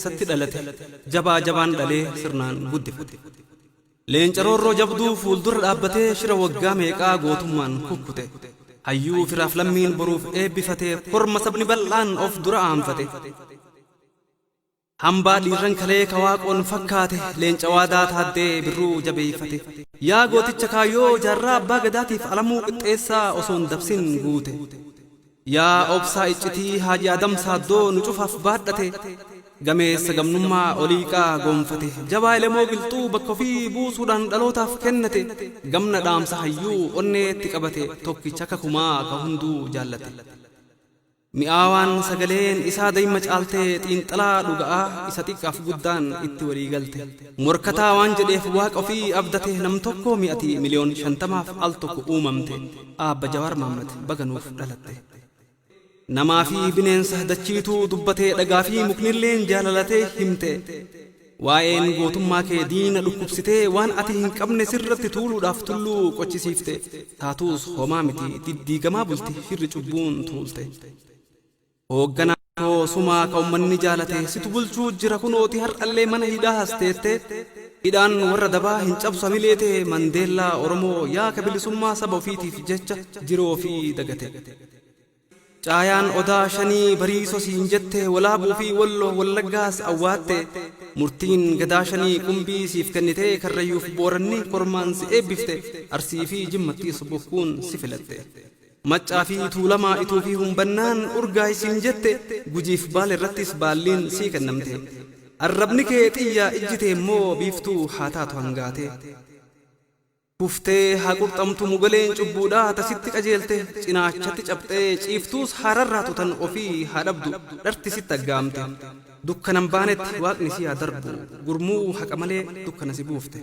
keessatti dhalate jabaa jabaan dhalee sirnaan guddifate. Leenca roorroo jabduu fuuldura dhaabbatee shira waggaa meeqaa gootummaan kukkute. Hayyuu firaaf lammiin boruuf eebbifate korma sabni bal'aan of dura aanfate. Hambaa dhiirran kalee ka waaqoon fakkaate leenca waadaa taaddee birruu jabeeffate. Yaa gooticha kaayyoo jaarraa abbaa gadaatiif alamuu qixxeessaa osoon dabsin guute. Yaa obsaa iccitii haaji Adam Saaddoo nu cufaaf baadhate gameessa gamnummaa oliiqaa gonfate jabaa elemoo qilxuu bakka ofii buusuudhaan dhalootaaf kennate gamna dhaamsa hayyuu onneetti qabate tokkicha akka kumaa ka hunduu jaallate. Mi'aawaan sagaleen isaa dayma caaltee xiinxalaa dhuga'aa isa xiqqaaf guddaan itti walii galte. Morkataa waan jedheef waaqa ofii abdate nam tokkoo mi'ati miliyoon 50f al tokko uumamte aabba Jawaar Mahaammad baga nuuf dhalatte. Namaa fi bineensa dachiituu dubbatee dhagaa fi muknilleen jaalalatee himte. Waa'een gootummaa kee diina dhukkubsitee waan ati hin qabne sirratti tuuluudhaaf tulluu qochisiifte. Taatuus homaa miti diddiigamaa bulti shirri cubbuun tuulte. Hoogganaa koo sumaa ka ummanni jaalate situ bulchuu jira kunooti har'allee mana hidhaa hasteette. Hidhaan warra dabaa hin cabsu hamilee ta'e Mandeellaa Oromoo yaa ka bilisummaa saba ofiitiif jecha jiroo fi dagate. Caayaan odaa shanii bariisoo siin jette walaabuu fi walloo wallaggaas awwaatte murtiin gadaa shanii qumbii siif kennitee karrayyuuf booranni kormaan si eebbifte arsii fi jimmattiis bokkuun si filatte. Maccaa fi tuulamaa ituu fi humbannaan urgaay siin jette gujiif baale irrattis baalliin sii kennamte. Arrabni kee xiyya ijji tee immoo biiftuu haa taatu hangaate. Kuftee haa qurxamtu mugaleen cubbuudhaa tasitti qajeelte cinaachatti cabxee ciiftuus haa rarraatu tan ofii haa dhabdu dharti sitti aggaamte. Dukkanan baanetti waaqni si haa darbu gurmuu haqa malee dukkana si buufte.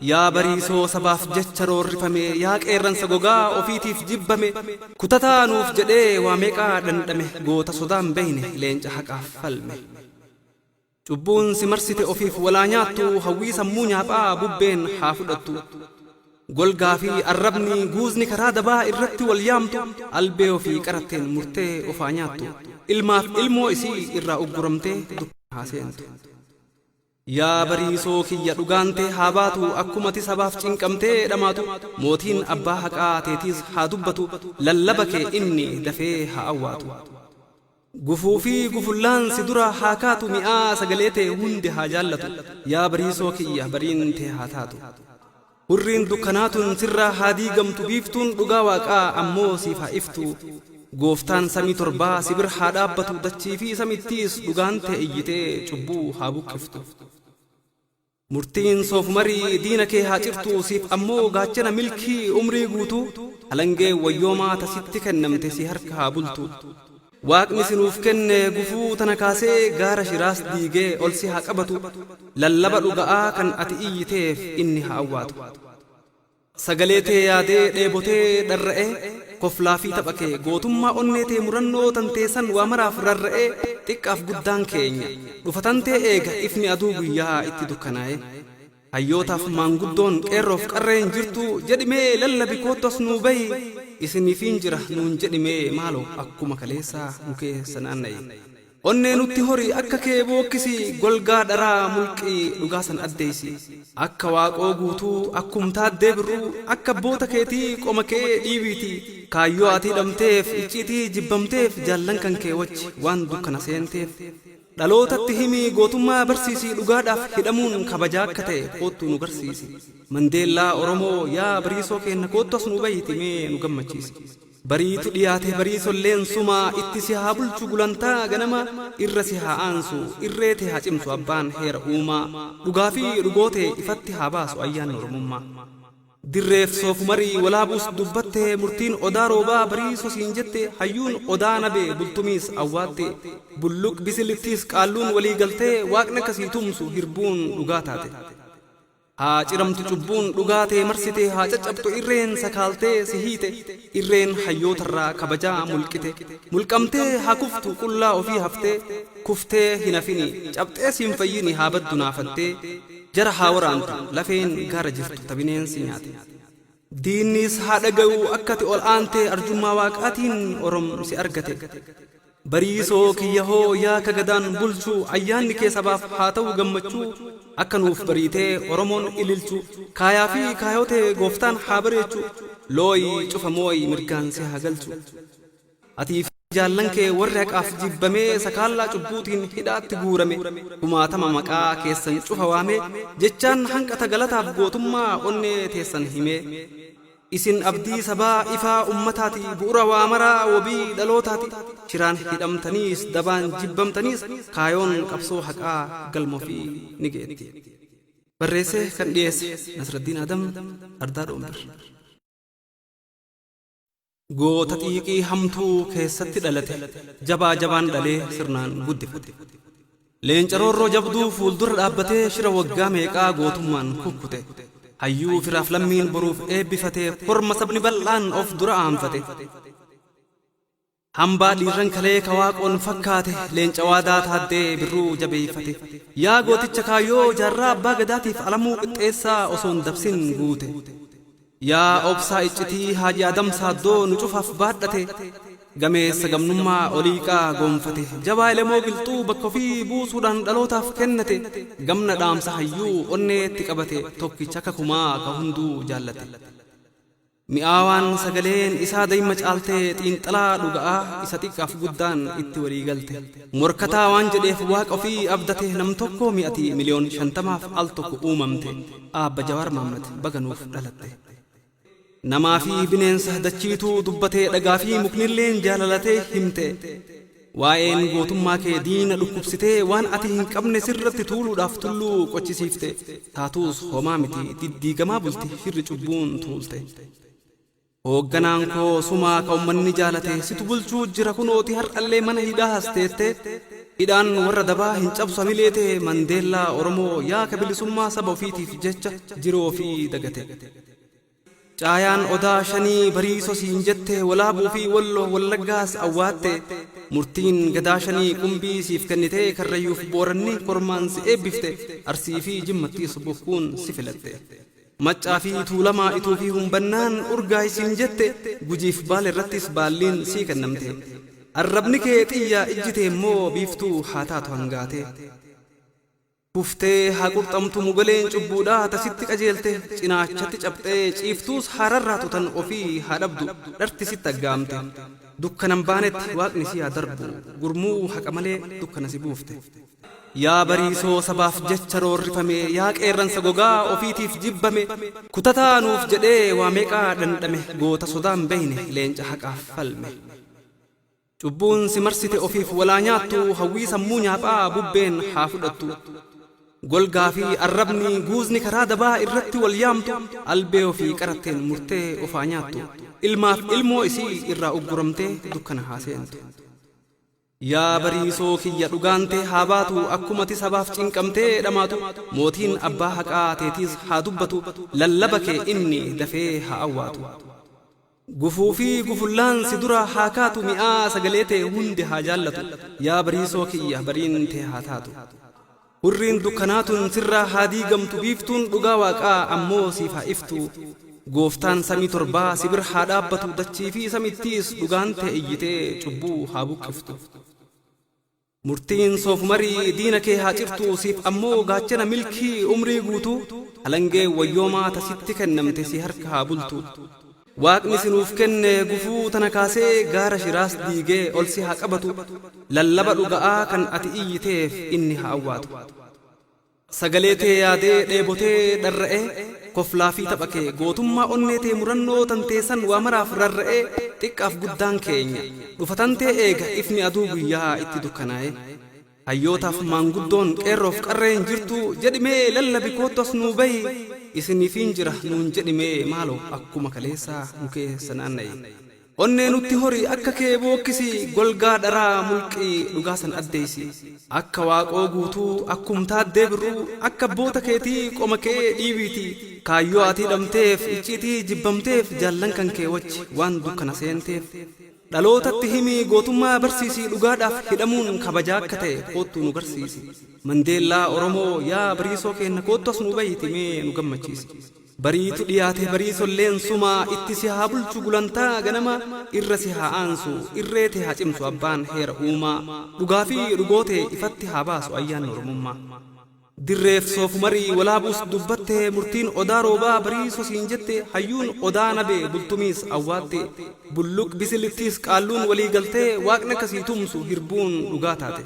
Yaa bariisoo sabaaf jecha roorrifame yaa qeerransa gogaa ofiitiif jibbame kutataa nuuf jedhee waa meeqaa dhandhame goota sodaan beeyne leenca haqaaf falme. Cubbuun si marsite ofiif walaa nyaattu hawwii sammuu nyaaphaa bubbeen haa fudhattu. Golgaa fi arrabni guuzni karaa dabaa irratti wal yaamtu albee ofii qaratteen murtee ofaa nyaattu. Ilmaaf ilmoo isii irraa ugguramtee dukkana haa seentu. Yaa bariisoo kiyya dhugaan tee haa baatu akkumati sabaaf cinqamtee dhamaatu mootiin abbaa haqaa teetiis haa dubbatu lallaba kee inni dafee haa awwaatu. Gufuu fi gufullaan si dura haa kaatu mi'aa sagalee tee hundi haa jaallatu yaa bariisoo kiyya bariin tee haa taatu. Hurriin dukkanaa tun sirraa haa diigamtu biiftuun dhugaa waaqaa ammoo siif haa iftu. Gooftaan samii torbaa si bir haa dhaabbatu dachii fi samittiis dhugaan tee iyyitee cubbuu haa buqqiftu. Murtiin soofumarii diina kee haa cirtu siif ammoo gaachana milkii umrii guutuu halangee wayyoomaa tasitti kennamte si harka haa bultu. Waaqni si nuuf kenne gufuu tana kaasee gaara shiraas diigee ol si haa qabatu lallaba dhuga'aa kan ati iyyiteef inni haa awwaatu. Sagalee tee yaadee dheebotee dharra'ee koflaa fi tapha kee gootummaa onnee tee murannoo tantee san waa maraaf rarra'ee xiqqaaf guddaan keenya dhufatan tee eega ifni aduu guyyaa itti dukkanaa'ee. Hayyootaaf maanguddoon qeerroof qarreen jirtu jedhimee lallabi koottu as nuu bahi isiniifiin jira nuun jedhimee maaloo akkuma kaleessaa nu keessa naanna'i. Onnee nutti hori akka kee bookkisi golgaa dharaa mulqii dhugaa san addeessi. Akka waaqoo guutuu akkum taaddee birruu akka abboota keetii qoma kee dhiibiiti. Kaayyoo ati hidhamteef icciitii jibbamteef jaallan kan kee wajji waan dukkana seenteef. Dhalootatti himi gootummaa barsiisi dhugaadhaaf hidhamuun kabajaa akka ta'e koottuu nu garsiisi. Mandeellaa Oromoo yaa bariisoo keenna koottu as nuu bahiiti mee nu gammachiisi. Bariitu dhiyaate bariisolleen sumaa itti si haa bulchu gulantaa ganama irra si haa aansu irree tee haa cimsu abbaan heera uumaa dhugaa fi dhugoo tee ifatti haa baasu ayyaanni oromummaa. Dirreef soofumarii walaabuus dubbatte murtiin odaa roobaa bariiso siin jette hayyuun odaa nabee bultumiis awwaatte bulluq bisilittiis qaalluun walii galtee waaqni akka sii tumsu hirbuun dhugaa taate. Haa ciramtu cubbuun dhugaa tee marsite haa caccabtu irreen sakaaltee si hiite irreen hayyootarraa kabajaa mulqite mulqamtee haa kuftu qullaa ofii haftee kuftee hin hafini cabxee siin fayyini haa baddu naafattee jara haa waraantu lafeen gaara jirtu ta bineensi nyaate. Diinniis haa dhagayu akka ati ol aante arjummaa waaqaatiin orom si argate. Bariisoo kiyya hoo yaa ka gadaan bulchu, ayyaanni kee sabaaf haa ta'u gammachuu. Akka nuuf bariitee Oromoon ililchu, kaayaa fi kaayotee gooftaan haa bareechu. Looyi cufa mooyi mirgaan si haa galchu. Atii fi jaallan kee warri haqaaf jibbamee sakaallaa cubbuutiin hidhaatti guurame, kumaatama maqaa keessan cufa waamee jechaan hanqata galataaf gootummaa onnee teessan himee. Isin abdii sabaa, ifaa ummataati, bu'ura waa maraa, wabii dhalootaati. Shiraan hidhamtaniis dabaan jibbamtaniis kaayoon qabsoo haqaa galma ofii ni geetti. Barreessee kan dhiyeesse Nasraddiin Adam, Ardaa Dhoombir. Goota xiiqii hamtuu keessatti dhalate, jabaa jabaan dhalee sirnaan guddifate. Leenca roorroo jabduu fuuldura dhaabbatee shira waggaa meeqaa gootummaan kukkute. Hayyuu firaaf lammiin boruuf eebbifate, korma sabni bal'aan of dura aanfate. Hambaa dhiirran kalee ka Waaqoon fakkaate, leenca waadaa Taaddee Birruu jabeeffate. Yaa gooticha kaayyoo jaarraa abbaa gadaatiif Alamuu Qixxeessaa osoon dabsin guute. Yaa obsaa iccitii Haaji Adam Saaddoo nu cufaaf baadhate, gameessa gamnummaa Oliiqaa gonfate. Jabaa Elemoo Qilxuu bakka ofii buusuudhaan dhalootaaf kennate, gamna dhaamsa hayyuu onneetti qabate, tokkicha akka kumaa ka hunduu jaallate. Mi'aawaan sagaleen isaa dayma caaltee, xiinxalaa dhuga'aa isa xiqqaaf guddaan itti walii galte. Morkataa waan jedheef waaqa ofii abdate, nam tokkoo mi'ati miliyoon 50f al tokko uumamte. Aabba Jawaar Mahaammad baga nuuf dhalatte. Namaa fi bineensa dachiituu dubbate, dhagaa fi muknilleen jaalalatee himte. Waa'een gootummaa kee diina dhukkubsitee waan ati hin qabne sirratti tuuluudhaaf tulluu qochisiifte. Taatuus homaa miti, diddiigamaa bulti shirri cubbuun tuulte. Hoogganaan koo sumaa ka ummanni jaalate, situ bulchuu jira kunooti har'allee mana hidhaa hasteette. Hidhaan warra dabaa hin cabsu hamilee tee. Mandeellaa Oromoo yaa ka bilisummaa saba ofiitiif jecha jiruu ofii dagate. Caayaan odaa shanii Bariiso siin jette, Walaabuu fi Wallo Wallaggaas awwaatte. Murtiin gadaa shanii qumbii siif kennitee, Karrayyuuf Booranni kormaan si eebbifte, Arsii fi Jimmattiis bokkuun si filatte. Maccaa fi Tuulamaa Ituu fi Humbannaan urgaayi siin jette, Gujiif Baale irrattis baalliin sii kennamte. Arrabni kee xiyya, ijji tee immoo biiftuu haa taatu hangaatee. Kuftee haa qurxamtu mugaleen cubbuudhaa ta sitti qajeelte, cinaachatti cabxee ciiftuus haa rarraatu tan ofii haa dhabdu dharti sitti aggaamte. Dukkanan baanetti waaqni si haa darbu gurmuu haqa malee dukkana si buufte. Yaa Bariisoo sabaaf jecha roorrifame, yaa qeerransa gogaa ofiitiif jibbame, kutataa nuuf jedhee waa meeqaa dhandhame, goota sodaan beeyne leenca haqaaf falme. Cubbuun si marsite ofiif walaa nyaattu, hawwii sammuu nyaaphaa bubbeen haa fudhattu. Golgaa fi arrabni guuzni karaa dabaa irratti wal yaamtu, albee ofii qaratteen murtee ofaa nyaattu. Ilmaaf ilmoo isii irraa ugguramtee dukkana haa seentu. Yaa Bariisoo kiyya dhugaan tee haa baatu, akkumati sabaaf cinqamtee dhamaatu, mootiin abbaa haqaa teetiis haa dubbatu, lallaba kee inni dafee haa awwaatu. Gufuu fi gufullaan si duraa haa kaatu, mi'aa sagalee tee hundi haa jaallatu, yaa Bariisoo kiyya bariin tee haa taatu. Hurriin dukkanaa tun sirraa haa diigamtu, biiftuun dhugaa waaqaa ammoo siif haa iftu. Gooftaan samii torbaa si bira haa dhaabbatu, dachii fi samittiis dhugaan tee iyyitee cubbuu haa buqqiftu. Murtiin Soofumarii diina kee haa cirtu, siif ammoo gaachana milkii umrii guutuu, halangeen wayyoomaa ta sitti kennamte si harka haa bultu. Waaqni si nuuf kenne gufuu tana kaasee gaara shiraas diigee ol si haa qabatu, lallaba dhuga'aa kan ati iyyiteef inni haa awwaatu. Sagalee tee yaadee dheebotee dharra'ee, koflaa fi tapha kee, gootummaa onnee tee, murannoo tantee san waa maraaf rarra'ee, xiqqaaf guddaan keenya dhufa tantee eega ifni aduu guyyaa itti dukkanaa'ee. Hayyootaaf maanguddoon qeerroof qarreen jirtuu jedhi mee lallabi koottu as nuu bahi, isiniifiin jira nuun jedhi mee maaloo akkuma kaleessaa nu keessa naanna'i. Onnee nutti hori akka kee bookkisi, golgaa dharaa mulqii dhugaa san addeeysi. Akka Waaqoo Guutuu, akkum Taaddee Birruu, akka abboota keetii qoma kee dhiibiitii kaayyoo ati hidhamteef, icciitii jibbamteef, jaallan kan kee wajji waan dukkana seenteef dhalootatti himi, gootummaa barsiisi, dhugaadhaaf hidhamuun kabajaa akka ta'e koottuu nu garsiisi. Mandeellaa Oromoo yaa Bariisoo keenna koottu as nuu bahiiti mee nu gammachiisi. Bariitu dhiyaate bariisolleen sumaa itti si haa bulchu gulantaa ganama irra si haa aansu irreete haa cimsu abbaan heera uumaa dhugaa fi dhugoote ifatti haa baasu ayyaanni Oromummaa. Dirreef soofumarii walaabuus dubbatte murtiin odaa roobaa bariiso siin jette hayyuun odaa nabee bultumiis awwaatte bulluq bisilittiis qaalluun walii galtee waaqni akkasii tumsu hirbuun dhugaa taate.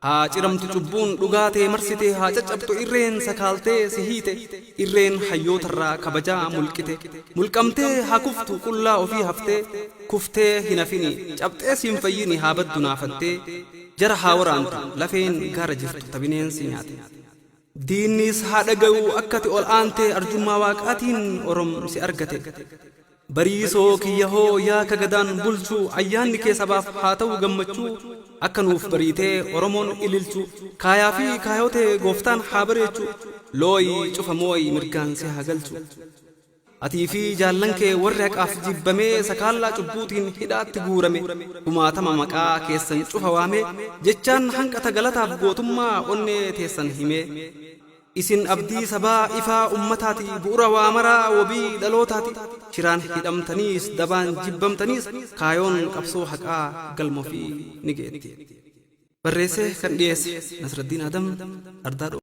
Haa ciramtu cubbuun dhugaa tee marsite haa caccabtu irreen sakaaltee si hiite irreen hayyootarraa kabajaa mulqite mulqamtee haa kuftu qullaa ofii haftee kuftee hin hafini cabxee siin fayyini haa baddu naafattee jara haa waraantu lafeen gaara jirtu ta bineensi nyaate. Diinnis haa dhaga'u akkati ol aante arjummaa waaqaatiin Orom si argate. Bariisoo kiyya hoo yaa ka gadaan bulchu ayyaanni kee sabaaf haa ta'u gammachuu akka nuuf bariitee Oromoon ililchu kaayaa fi kaayotee gooftaan haa bareechu looyi cufa mooyi mirgaan si haa galchu. Atii fi jaallan kee warri haqaaf jibbamee sakaallaa cubbuutiin hidhaatti guurame kumaatama maqaa keessan cufa waamee jechaan hanqata galataaf gootummaa onnee teessan himee. Isin abdii sabaa ifaa ummataati bu'ura waa maraa wabii dhalootaati shiraan hidhamtaniis dabaan jibbamtaniis kaayoon qabsoo haqaa galma ofii ni geetti. Barreessee kan dhiyeesse Nasraddiin Adam Ardaa.